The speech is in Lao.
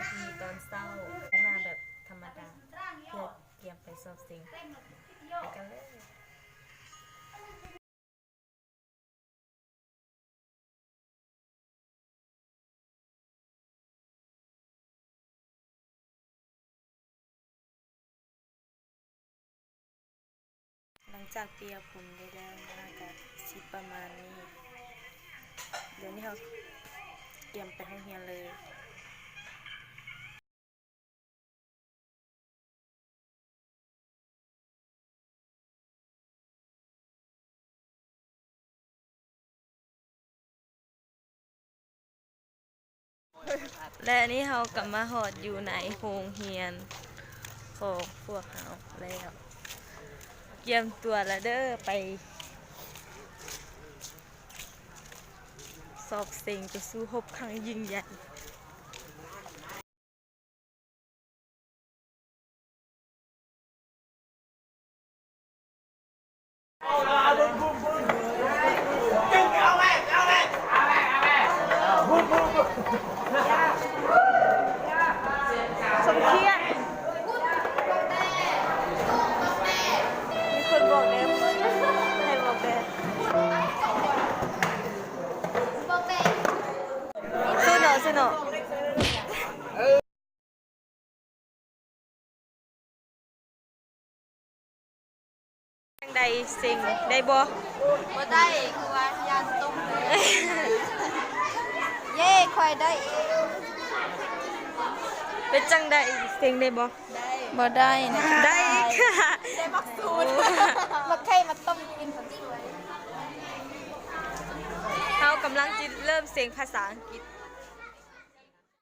ທີ່ຕອນເຊົ້າ ແຕ່ງໜ້າແບບທຳມະດາ ເພື່ອກຽມໄປສອບເສັງ. ໄປກັນເລີຍ. ຫຼັງຈາກປ່ຽນຜົມໄດ້ແລ້ວ ໜ້າກະຊິປະມານນີ້. ດຽວນີ້ເຮົາກຽມໄປໂຮງຮຽນເລີຍ. ແລະນີ້ເຮົາກໍມາຮອດຢູ່ໃນໂຮງຮຽນຂອງພວກເຮົາແລ້ວ. ກຽມຕົວລະເດີ ໄປສອບເສັງໄປສູ້ຮົບຄັ້ງຍິ່ງໃຫຍ່. ສົມຄຽດ ມີຄົນບອກແດ່ ໃຫ້ບອກແດ່. ສູ້ເນາະ ສູ້ເນາະ. ຈັ່ງໃດ ເສັງໄດ້ບໍ່? ບໍ່ໄດ້ ຄືວ່າຢ້ານຕົກ. ເຢ້ ຂ້ອຍໄດ້. ເປັນຈັ່ງໃດ ເສັງໄດ້ບໍ່? ໄດ້ ບໍ່ໄດ້ນະ. ໄດ້ອີກ ໄດ້ບັກສູນ ບັກໄຂ່ມາຕົ້ມກິນ. ເຮົາກຳລັງຊິເລີ່ມເສັງພາສາອັງກິດ.